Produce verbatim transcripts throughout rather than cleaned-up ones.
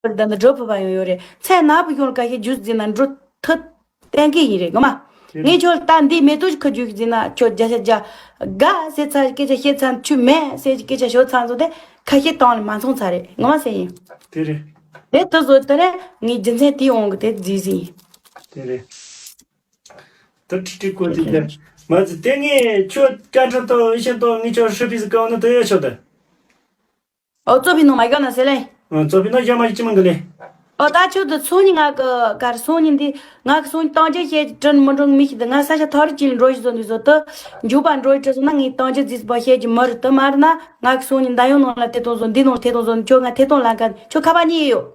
པར་ད་ནི་འགྲོ་ཕོད་པ་ཡང་ཡོད་རེད། མཚན་ནག་པོ་ཡོང་ཁ་ཤས་རྒྱུས་འཛིན་ན་འགྲོ་ཐུབ་གཏན་འཁེལ་ཡིན་རེད་ངོ་མ། དེ་ངས་རེད། ཁྱོད་ལ་ད་འདི་མེ་ཏོག་ཅིག་ཁུ་རྒྱུག་འཛིན་ན་ཁྱོད་བརྒྱ་ཆ་བརྒྱ་དགའ་ཟེར་ཚར། སྐད་ཆ་བཤད་ཚར། ཁྱོད་མེད་ཟེར་གྱི་སྐད་ཆ་ཤོད་ཚར་ཚོ་དེ་ཁ་ཤས་བཏང་ལ་མ་སོང་ཚར་རེད་ངོ་མ་ཟེར་ཡིན། དེ་རེད། དེ་དུ་བཟོ་དེ་རེད། ངས་རྒྱུ་མཚན་དེའི་དབང་གིས་དེ་རྫིས་ཟིན་ཡིན། དེ་རེད། ད་ཁྲི་ཁྲི་ཁོ་དེ་ལ་མ་ཟི་དེ་ངས་ཁྱོད་སྐད་འཕྲིན་དང་ཨེ་ཤེན་དང་ངས་ཁྱོད་ཧྲི་པི་སི་ཀའོ་ན་དེ་ཡོད་ཆོག་དེ། ཨོ་ཙོ་ཕི་ནང་མ་ཡིག་ན་ཟེར་ལེ། ཨ་ཙོ་ཕི་ན་ཡ་མ་ཡིག་ཅི་མང་གི་ལེ། ཨོ་ད་ཁྱོད་དུ་སང་ཉིན་ང་གི་གར་སང་ཉིན་འདི་ང་གི་སང་ཉིན་གཏམ་རྒྱུད་བཤད་ཀྱི་དྲན་མི་འགྲོ་མི་ཤི་དུ་ང་ས་ཆ་ཐག་རིང་ཅིག་ལ་འགྲོ་ཞིག་བཟོ་འདུག་བཟོ་དུ། འཇུག་པ་འགྲོ་ཡི་དྲི་སོང་ན་ངས་གཏམ་རྒྱུད་རྫིས་པ་བཤད་ཀྱི་མི་རུ་དུ་མ་རུ་ན། ང་གི་སང་ཉིན་ད་ཡོང་ནང་ལ་ཐེ་གཏོང་བཟོ། འདི་ནང་ཐེ་གཏོང་བཟོ། ཁྱོད་ང་ཐེ་གཏོང་ལ་མཁན་ཁྱོད་ཁ་པར་གཉིས་ཡོད།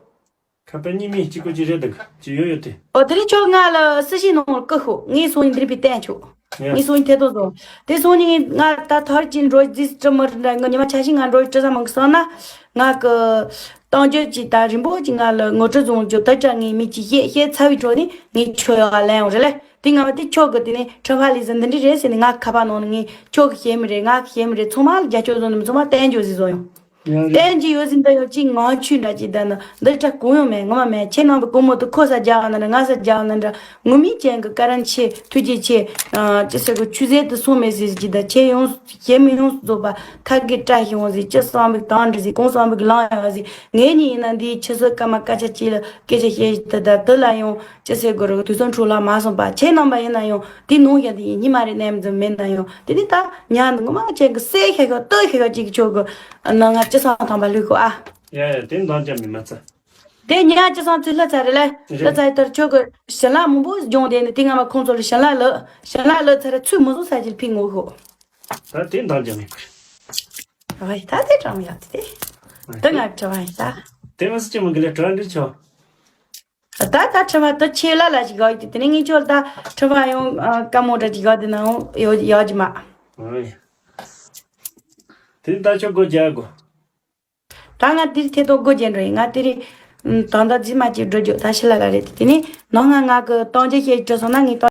ཁ་པར་གཉིས་མིན་གཅིག་པོ་གཅིག་རེད་འདུག་གཅིག་ཡོད་ཡོད་དེ། ཨོ་དེ་རིང་ཁྱོད་ང་ལ་སྲི་ཞིའི་ནང་ལ་བཀུག་ཤོག་ངས་སང་ཉིན་འདིར་བི་བསྟན་ཆོག་ཡ། ངས་སང་ཉིན་ཐེ་གཏོང་བཟོ། དེ་སང་ཉིན་ང་ད་ཐར་གྱིན་འགྲོ་རྫིས་སྤྲི་མི་རུ་འདྲ་ངའི་ཉི་མ་ཆ་ཤིང་ང་འགྲོ་སྤྲི་ས་མང་གི་སོང་ན། ང་གི་གཏམ་རྒྱུད་ཀྱི་ད་རིང་པོ་ཅིག་ང་ལ་ངོ་སྤྲོད་བཟུང་རྒྱུ་ད་ཅག་ངས་མི་གཅིག་བཤད་བཤད་ཚར་བའི་འཕྲོ་ནས་ངས་ཁྱོད་ཡག་ལན་ཡོང་རེད་ལེ། དེ་ང་བ་དེ་ཁྱོད་གི་དེ་ནས་ཁྲི་ཕ་ལི་ཟི་འདི་འདྲི་རེད་ཟེར་ནས་ང་ཁ་པར་ནང་ནས་ངས་ཁྱོད་གི་བཤད་མི་རེད། ང་གི་བཤད་མི་རེད། ཚང་མ་ལ་རྒྱབ་སྐྱོར་བཟོ་ནས་མི་ཚང་མ་བསྟན་རྒྱུ་ཟིག་བཟོ་ཡོང་། ཡང་རེད། བསྟན་གྱི་ཡོད་ཟིན་ད་ཡོད་ཅིག་ངང་ཆུ་འདྲ་ཅིག་ད་ནི་འདི་འདྲ་གང་ཡང་མེད་ངོ་མ་མེད། ཁྱེད་རྣམ་པའི་སྒོ་མོ་དུ་ཁོ་ས་རྒྱག་ན་འདྲ་ང་ས་རྒྱག་ན་འདྲ་ངོ་མི་ཅན་གི་ཀ་རན་ཆེ་ཐུགས་རྗེ་ཆེ། ཅི་ཟེར་གི་ཆུ་ཟད་དུ་སོང་མེད་ཟིག་ཅིག་ད་ཁྱེད་ཡོངས་ཁྱེད་མི་ཡོངས་རྫོགས་པ་ཁ་གི་བཀྲ་ཤིས་ཡོང་ཟིག་ཅི་བསམ་པའི་དང་འདྲ་ཟིག་གང་བསམ་པའི་ལང་ཡོང་ཟིག་ངེད་གཉིས་ཡིན་ན་འདིའི་ཆུ་ཟད་སྐར་མ་སྐར་ཆ་གཅིག་ལ་སྐད་ཆ་བཤད་ད་ད་དུ་ལ་ཡང་ཅི་ཟེར་དགོས་རེད། དུས་ཚོད་འཕྲོ་བརླག་མ་སོང་པ། ཁྱེད་རྣམ་པ་ཡིན་ན་ཡང་དེ་ནང་བཞིན་དེ་ཡིན་ཉི་མ་རེ་ནས་འཛིན་མེད་ན་ཡང་དེ་ནི་ད་ཉ་ནི་ངོ་མ་ཅན་གི་སེ་ཤ་ཤ་སྟོད་ཤ་ཤ་ཅིག་ཆོག་གི་ན་ང་ཅི་སང་ཐང་པ་ལུས་གོ་ཨ། ཡ་ཡ་དེ་འདང་རྒྱབ་མི་མ་ཚ། དེ་ཉ་ཅི་སང་ཚུལ་ལྷ་ཚ་རེད་ལ་ལྷ་རེད། ཚ་ཡི་ལྟར་ཆོག་གི་ཞི་ལ་མང་པོ་སྦྱོང་དེ་ནི་དེ་ང་མ་ཁོང་ཚོ་ལ་ཞི་ལ་ལ་ཞི་ལ་ལ་ཚ་ར་ཚུལ་མི་བཟོ་ས་ཅིག་ཕིག་ངོ་ཤོག་ད་དེ་འདང་རྒྱབ་མི་དགོས། ཨ་ད་དེ་གྲང་ཡག་དེ་དེ་ང་གྲང་ཡག་ད། དེ་མ་སུ་ཅི་མི་དགོས་ལ་གྲང་འདྲི་ཆོག་ད་ད་ཁྲི་མ་ད་ཆེ་ལ་ལ་ཞིག་ག་ཡོད་དེ་ནས་ངས་ཁྱོད་ད་ཁྲི་མ་ཡོང་ཀ་མོ་འདྲ་ཞིག་ག་དེ་ན་ཡོང་ཡོད་ཡོད་ཀྱི་མ། ཨོ་ཡ། དེ་ད་ཁྱོད་སྒོ་རྒྱག་དགོས། ད་ང་དེར་ཐེ་གཏོགས་སྒོ་རྒྱག་འགྲོ་ཡིན། ང་དེ་རེད། ད་ད་རྫི་མ་ཅིག་འགྲོ་རྒྱུ་ད་ཤི་ལ་ལ་རེད། དེ་ནས་ནང་ང་ང་གི་གཏོང་རྒྱུ་བཤད་འགྲོ་སོང་ན་ངས།